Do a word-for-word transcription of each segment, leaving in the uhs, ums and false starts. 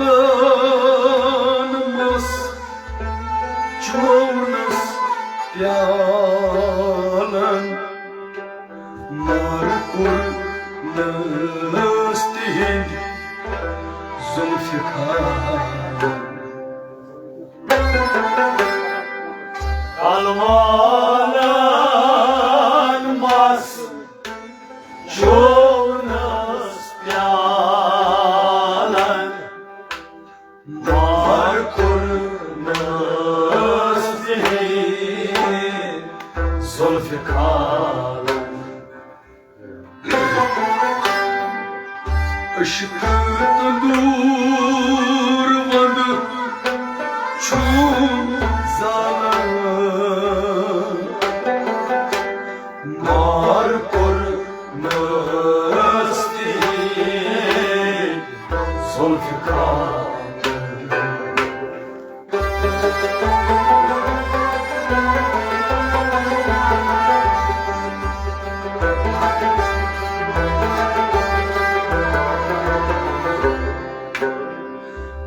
کلوالن مس چونس پیالن، مار کوٚرنس تِہنٛدۍ ذوالفقارن۔ کلوالن مس چونس پیالن، مار کوٚرنس تِہنٛدۍ ذوالفقارن۔ عشقہٕ تندور وند چھُم زالان، مار کوٚرنس تِہنٛدۍ ذوالفقارن۔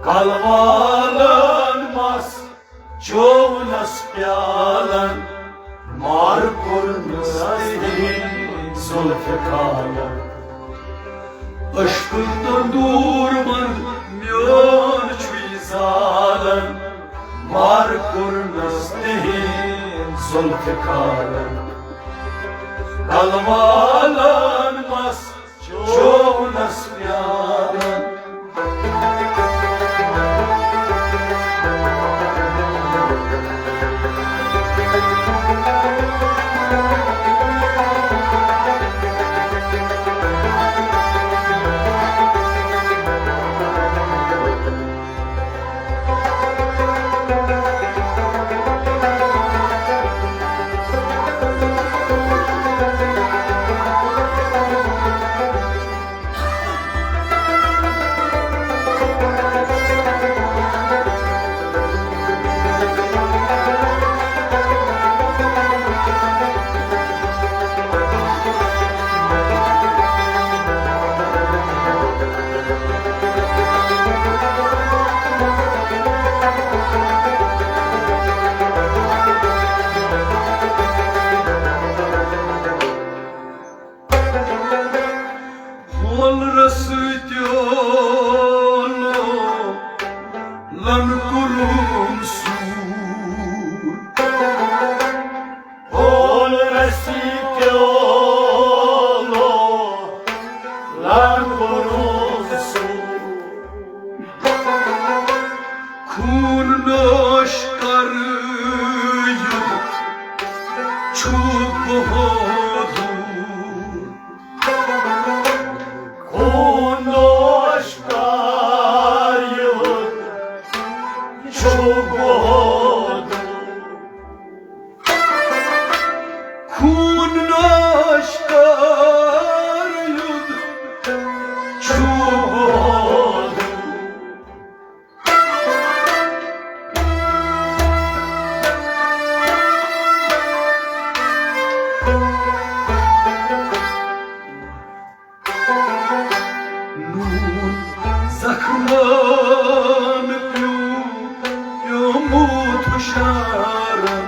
کلوالن مس چونس پیالن، مار کوٚرنس تِہنٛدۍ ذوالفقارن۔ عشقہٕ تندور وند میون چھُے زالن، مار کوٚرنس تِہنٛدۍ ذوالفقارن۔ کلوالن مس چونس پیالن۔ ہول رس تیولو لن کُلُم سوٗر۔ ہول رس تیولو لن کُلُم سوٗر۔ خوٗن نوش کر یُتھ چھُ بہادُر۔ خوٗن نوش کر یُتھ چھُ بہادُر۔ خوٗن نوش کر یُتھ چھُ بہادُر۔ نوٗن زخمن پیوٚو، پیوٚمُت ہُشارن۔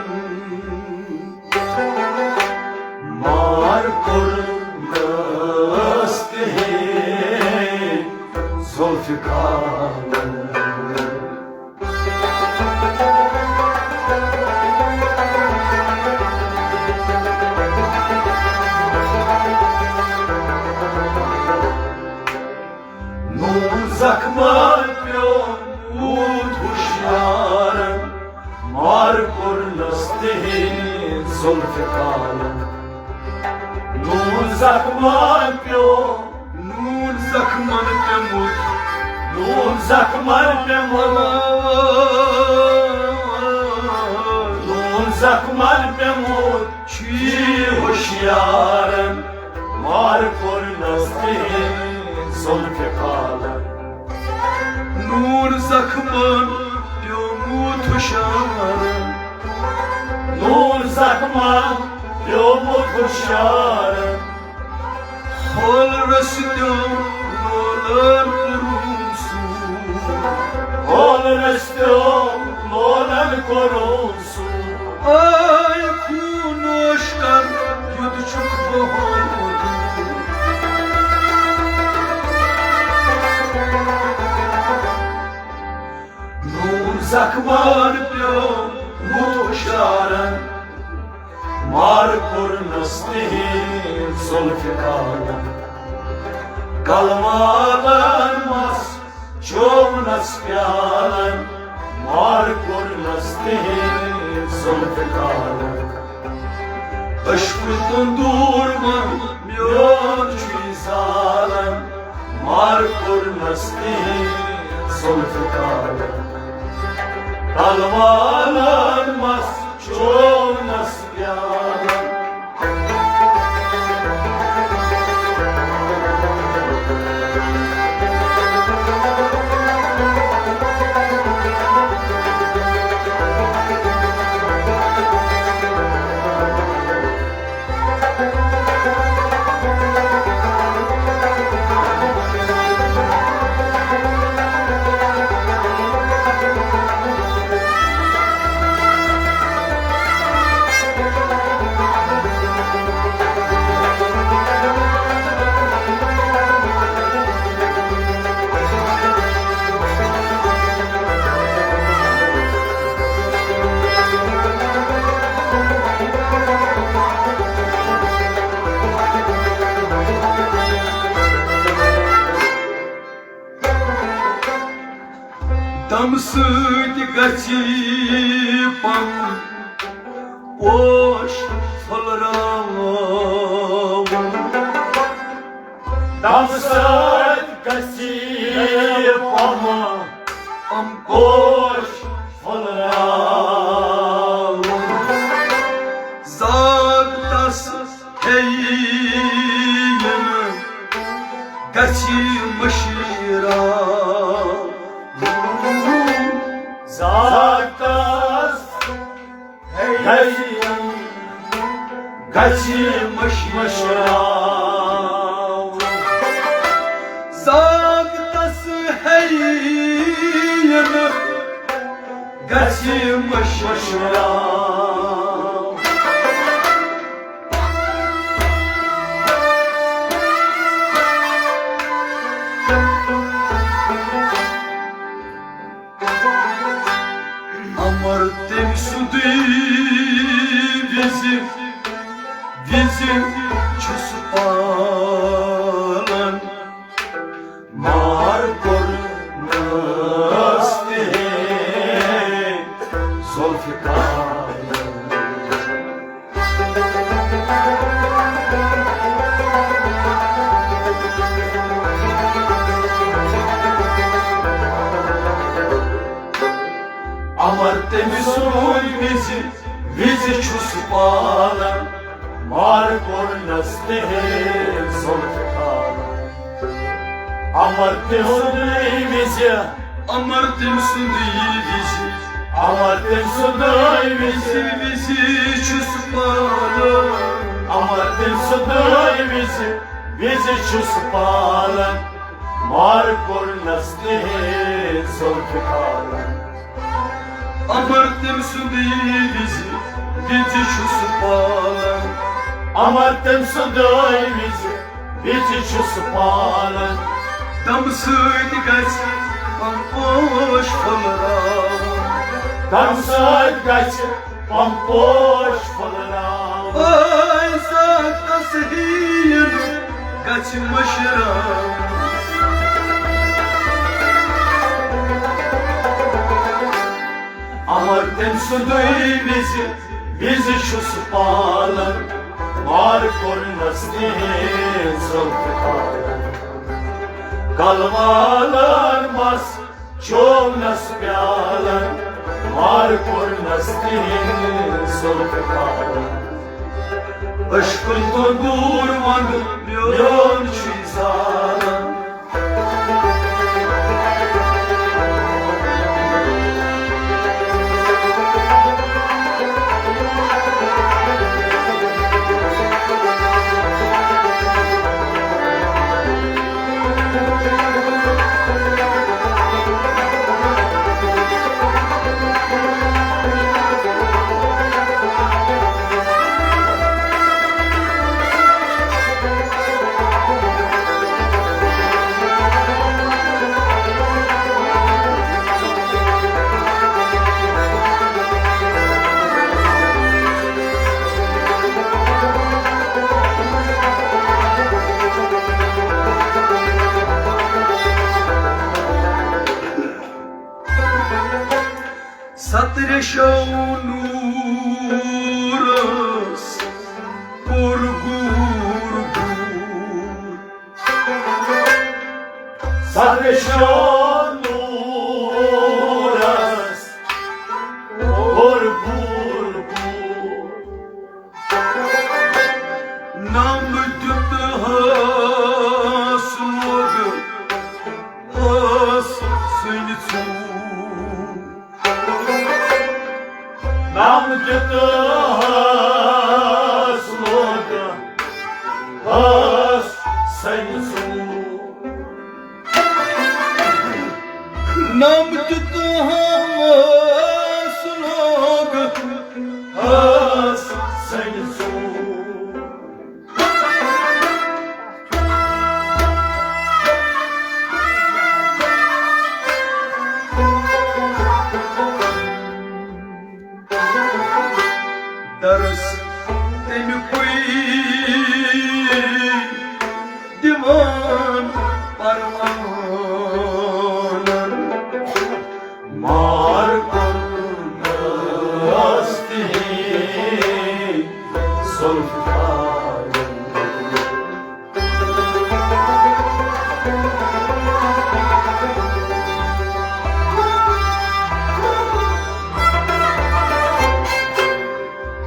مار کوٚرنس تِہنٛدۍ ذوالفقارن۔ نوٗن زخمن پیوٚمُت ہُشارن، مار کوٚرنس تِہنٛدۍ ذوالفقارن۔ نوٗن زخمن پیوٚو، نوٗن زخمن پیوٚمُت، نوٗن زخمن پیوٚمُت، نوٗن زخمن پیوٚمُت چھُ ہُشیارن، مار کوٚرنس تِہنٛدۍ ذوالفقارن۔ نوٗن زخمن پیوٚمُت ہُشارن، میون زخمہ پیومُت ہُشارن۔ ہولرس تیو لولن کوٚرُن سوٗر۔ ہولرس تیو لولن کوٚرُن سوٗر۔ آے خوٗن نوش کر، یوٚت چھُکھ بہومُت۔ نوٗر زخمن پیوٚو ہُشارن، مار کوٚرنس تِہنٛد ذوالفقارن۔ کلہٕ والن مس چوونس پیالن، مار کوٚرنس تِہنٛد ذوالفقارن۔ عشقُک تندور ون میون چھُے زالن، مار کوٚرنس تِہنٛد ذوالفقارن۔ کلہٕ والن مس چوونس پیالن۔ دمہٕ سۭتۍ گژھِ پم پوش پھۄلراوُن۔ دمہٕ سۭتۍ گژھِ پم پم پوش پھۄلراوُن۔ زاگ تس ہیٚیہِ نہٕ گژھِ مٔشراوُن۔ زاگ تس ہیٚیہِ نہٕ گژھِ مٔشراوُن۔ زاگ تس ہیٚیہِ نہٕ گژھِ مٔشراوُن۔ امر تٔمۍ سُنٛدٕے وِزِ، وِزِ چھُس پالان۔ مار کوٚرنس تِہنٛد ذوالفقارن۔ امر تٔمۍ سُنٛد وِزِ، وِزِ چھُس پالان، مار کوٚرنس تِہنٛد ذوالفقارن۔ امر تٔمۍ سُنٛدٕے وِزِ، امر تٔمۍ سُنٛدٕے وِزِ، امر تٔمۍ سُنٛدٕے وِزِ، وِزِ چھُس پالان۔ امر تٔمۍ سُنٛدٕے وِزِ، وِزِ چھُس پالان، مار کوٚرنس تِہنٛد ذوالفقارن۔ امر تٔمۍ سُنٛدٕے وِزِ، وِزِ چھُس پالان۔ امر تٔمۍ سُنٛدٕے وِزِ، وِزِ چھُس پالان۔ دمہٕ سۭتۍ گژھِ پم پوش پھۄلراوُن۔ دمہٕ سۭتۍ گژھِ پم پوش پھۄلراوُن۔ اے زاگ تس ہیٚیہِ نہٕ گژھِ مٔشراوُن۔ امر تٔمۍ سُنٛدٕے وِزِ، وِزِ چھُس پالان، مار کوٚرنس تِہنٛد ذوالفقارن۔ کلہٕ والن مس چوونس پیالن، مار کوٚرنس تِہنٛد ذوالفقارن۔ عشقُک تندور ونٛد میون چھُے زالان۔ شو نورس کوٚر گوٗر گوٗر۔ سر شو نورس کوٚر گوٗر گوٗر۔ نم دیُت ہس لوگ ہس سٕنٛدِ ژوٗر۔ نم دیُت ہس لوگ ہس سٕنٛدِ ژوٗر۔ نم دیُت ہس لوگ ہس سٕنٛدِ ژوٗر۔ درس تَمہِ کُے دِوان پروانن۔ مار کوٚرنس تِہِنٛدِ ذوالفقارن۔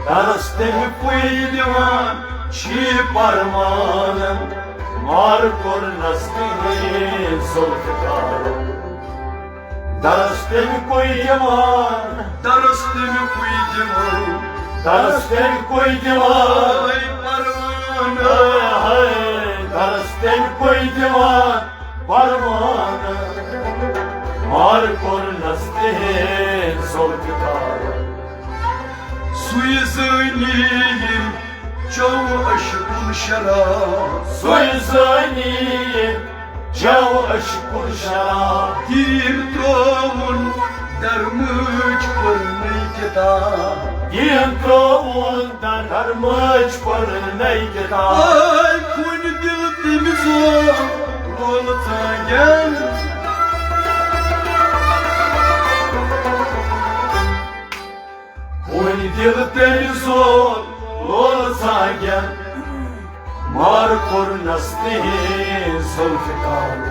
درس تَمہِ پُے دِوان چھِ پروانن، مار کوٚرنس تِہِنٛدِ ذوالفقارن۔ درس تَمہِ کُے دِوان، درس تَمہِ کُے دِوان، درس تَمہِ کُے دِوان۔ اے پروانہٕ۔ اے ہاے، درس تَمہِ کُے دِوان پروانہٕ۔ مار کوٚرنس تِہِنٛدِ ذوالفقارن۔ سُے زٲنی ییٚمۍ چوٚو عشقُن شراب۔ سُے زٲنی ییٚمۍ چوٚو عشقُن شراب۔ دیٖن ترٛووُن درمٕچ پٔرنٕے کِتاب۔ دیٖن ترٛووُن درمٕچ پٔرنٕے کِتاب۔ آے کُنہِ دِل تٔمِس لولہٕ ژانٛگٮ۪ن۔ وۄنۍ دِل تٔمۍ زول لول ژانٛگٮ۪ن، مار کوٚرنس تِہِنٛدِ ذوالفقارن۔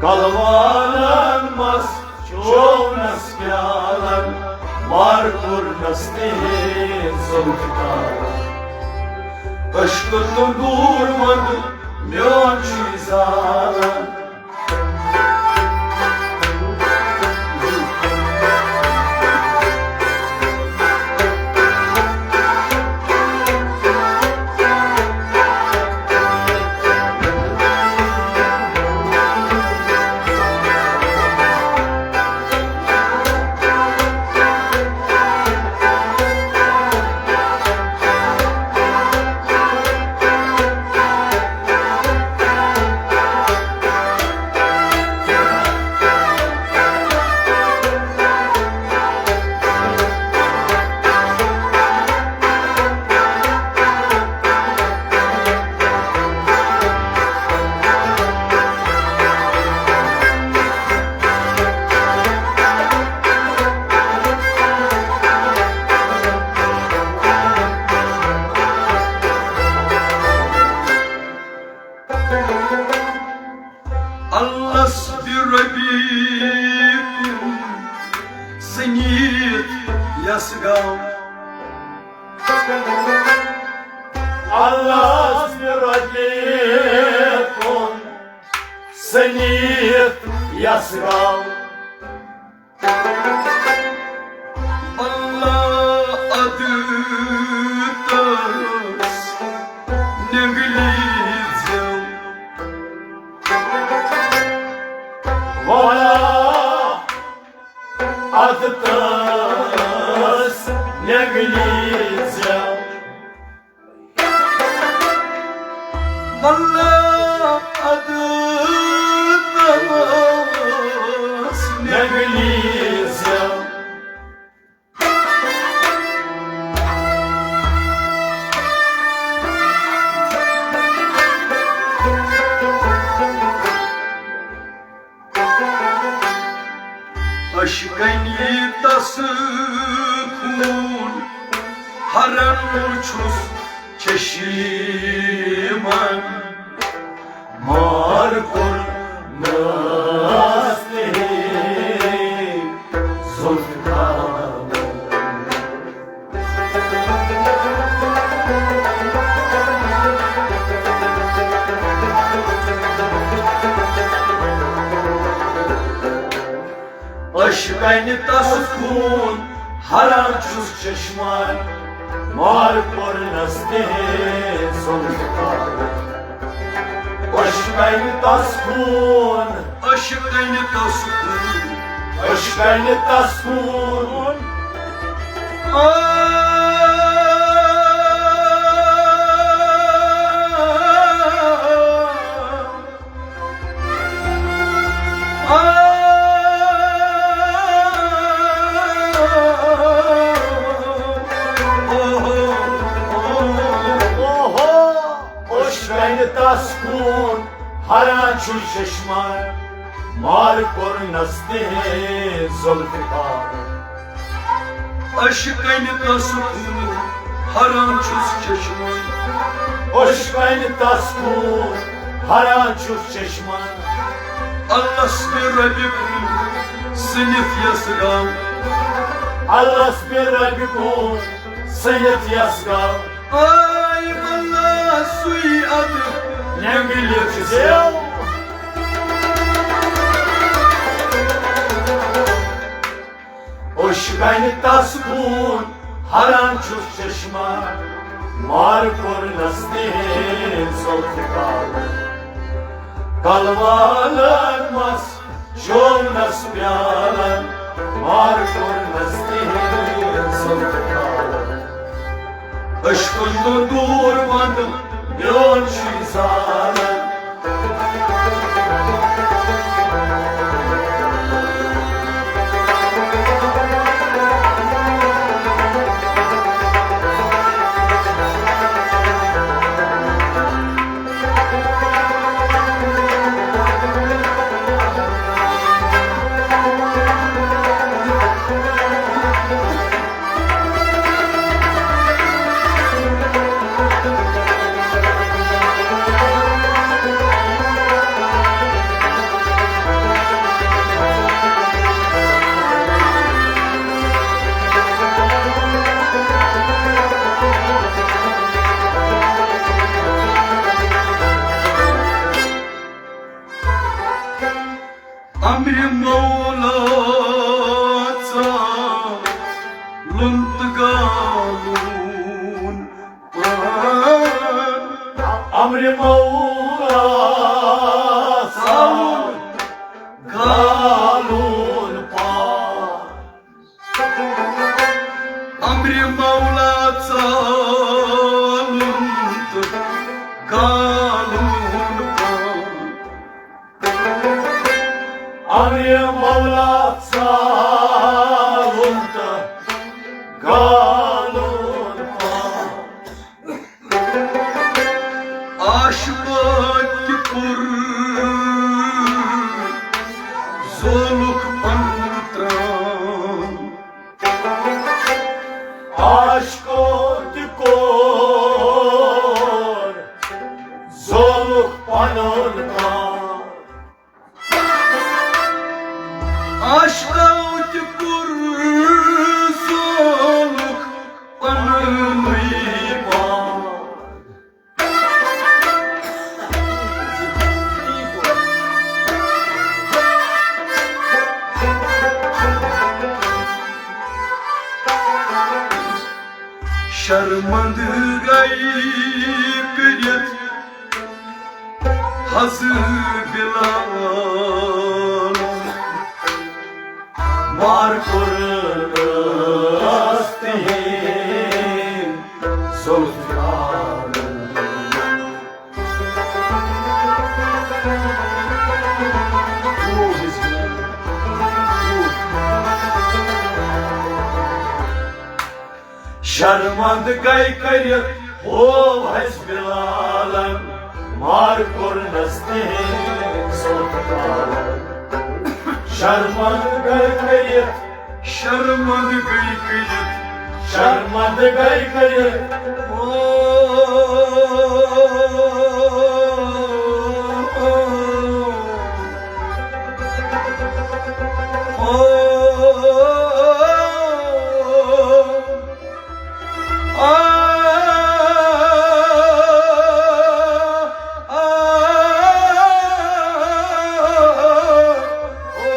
کلوانن مس چوونس پیالن، مار کوٚرنس تِہِنٛدِ ذوالفقارن۔ عشقہٕ تندوٗر منٛز میون چھُے زالن۔ اللس بربیکم سنیت یس گاو۔ اللس بربیکم سنیت یس گاو۔ اللہ ادٕ تس نگلی زیو۔ ولا ادٕ تس نگلی زیو۔ واللہ ادٕ تس نگلی زیو۔ اشکنی تس خوٗن ہران چھُس چشمن، مار کوٚرنس تہِ ذوالفقارن۔ عشقن تس خوٗن ہران چھُس چشمن، مار کوٚرنس تہِ ذوالفقارن۔ عشقن تس خوٗن، عشقن تس خوٗن، عشقن تس خوٗن۔ آ، آ، اوہو، اوہو، اوہو۔ عشقن تس خوٗن ہران چھُ چشمن، مار کوٚرنس تہِ ذوالفقارن۔ عشقن تس خوٗن ہران چھُس چشمن۔ عشقن تس خوٗن ہران چھُس چشمن۔ الس بہِ ربہِ کُن سٔنِتھ یس گاو۔ الس بہِ ربہِ کُن سٔنِتھ یس گاو۔ آے واللہ سُے ادٕ نٮ۪نٛگلہِ زٮ۪و۔ عشقن تس خوٗن ہران چھُس چشمن، مار کوٚرنس تہِ ذوالفقارن۔ کلہٕ والن مس چوونس پیالن، مار کوٚرنس تہِ ذوالفقارن۔ عشقن دوٚر دوٗر ونٛدٕ میون چھُے زالن۔ امرِ مولا ژالُن تہٕ گالُن پان۔ امرِ مولا ژالُن گالُن پان۔ امرِ مولا ژالُن تہٕ گالُن پان۔ امرِ مولا ژالُن تہٕ گالُن پان۔ عاشقو تہِ کوٚر زولُک پنُن ترٛان۔ عاشقو تہِ کوٚر زولُک پنُن پان۔ عاشقو تہِ کوٚر زولُک پنُنُے پان۔ شرمند گٔے کٔرِتھ حض بلال، مار کوٚرنس تہِ ذوالفقارن۔ شرمند گٔے کٔرِتھ ہوو حض بلالن، مار کوٚرنس تہِ ذوالفقارن۔ شرمند گٔے کٔرِتھ شرمند گٔے کٔرِتھ، شرمند گٔے کٔرِتھ۔ او، او، او، آ، آ، او،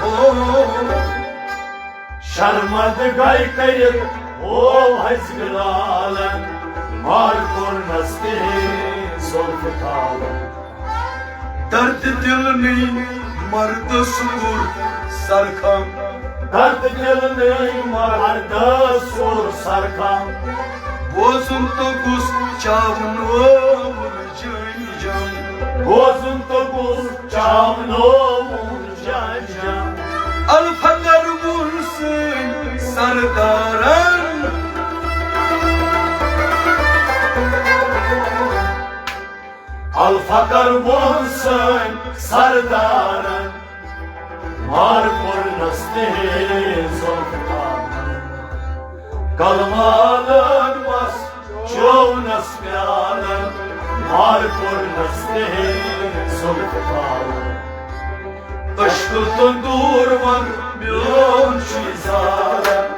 او۔ شرمند گے کٔرِتھ ہوو حسبِ لالن، مار کوٚرنس تِہنٛدِ زُلفہِ تالن۔ درد دل نہٕ مردس کوٚر سرخم۔ درد دل نہٕ مردس کوٚر سرخم۔ بوزُن توٚگُس چاونووُن جٲنی جان۔ بوزُن توٚگُس چاونووُن جٲنی جان۔ الفقر ووٚن سٲنۍ سردارن۔ الفقر ووٚن سٲنۍ سردارن، مار کوٚرنس تِہنٛدِ زُلفہِ تالن۔ کلمہٕ عالن بس چوونس پیالن، مار کوٚرنس تِہنٛدِ زُلفہِ تالن۔ عشقُک تندور ون میون چھُے زالن۔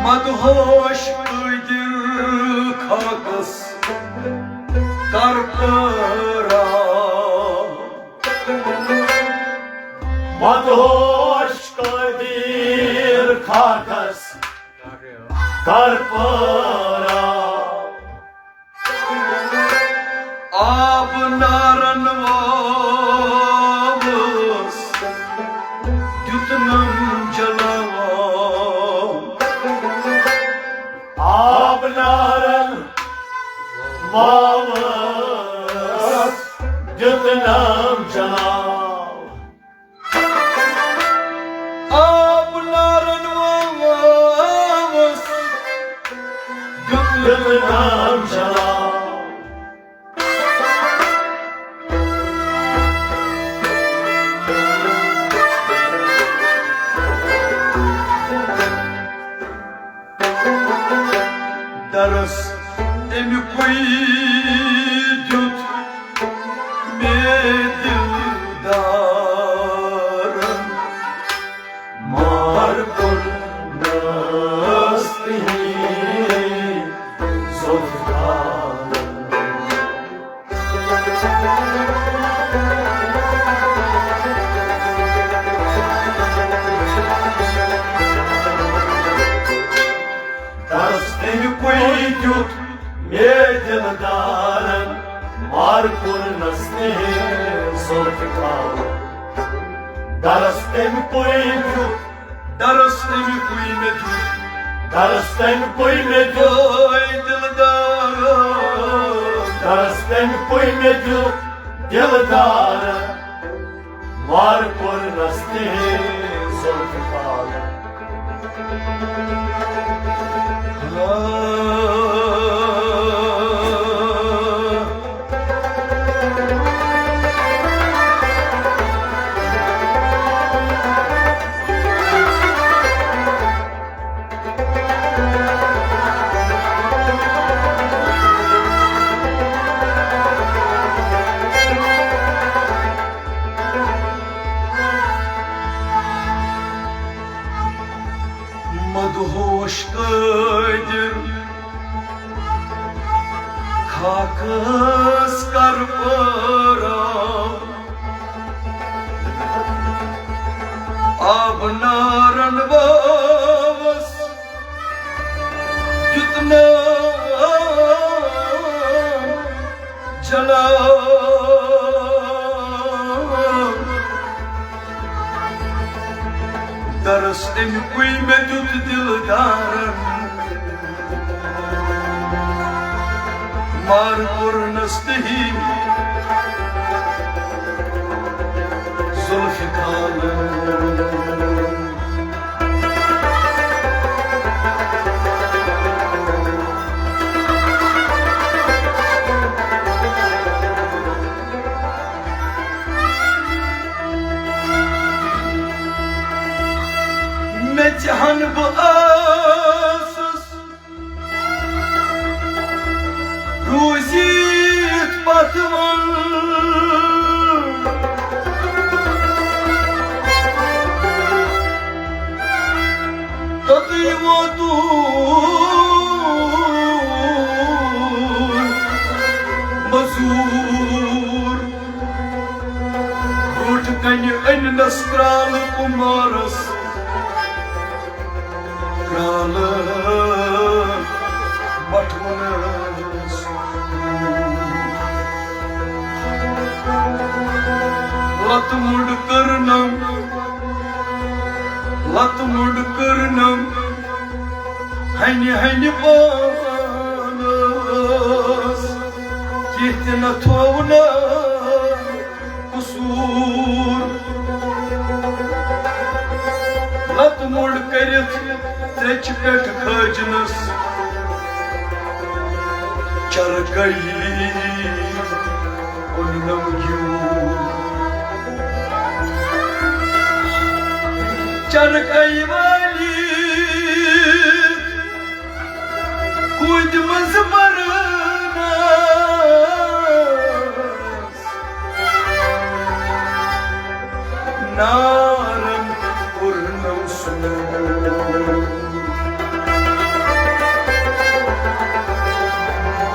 مدہوش قٲدِر خاکس کر پٲرا۔ مدہوش قٲدِر خاکس کر پٲرا۔ آب نارن واوس دیُتنم جلاوان۔ آب نارن واوس دیُتنم جلاوان۔ آب نارن واوس دیُت نام جلال۔ درس اَمہِ کُے دیُت مےٚ دِلدارن۔ مار کوٚرنس تِہنٛدِ زُلفہِ تالن۔ درس اَمہِ کُے دیُت مےٚ دِلدارن، مار کوٚرنس تِہنٛدِ زُلفہِ تالن۔ درس اَمہِ کُے دیُت، درس اَمہِ کُے مےٚ دیُت، درس اَمہِ کُے مےٚ دیُت۔ اوے دِلدارن۔ درس اَمہِ کُے مےٚ دیُت دِلدارن، مار کوٚرنس تِہنٛدِ زُلفہِ تالن۔ مدہوش پاکس کر پٲرا، آب نارن وٲوس دیُت نہٕ جلال۔ درس اَمہِ کُے مےٚ دیُت دِلدارن، مار کوٚرنس تہی ذوالفقارن۔ مےٚ ژےٚ ہن بہٕ ٲسٕس روٗزِتھ پتھ وَن۔ توٚتُے ووتُن مزوٗر۔ برٛونٛٹھ کنہِ أننس کرٛالہٕ کُمارس، کرٛالہٕ بٹھوُنس۔ لتہٕ مُنٛڈ کٔرنم، لتہٕ مُنٛڈ کٔرنم ہنہِ ہنہِ پانس، کینٛہہ تہِ نہ تھوونس قصوٗر۔ لتہٕ مُنٛڈ کٔرِتھ ترٛیٚچہِ پٮ۪ٹھ کھٲجنس چرکے، اوٚننم گیوٗر۔ چرکے والی کُٹھِ منٛز برنس نا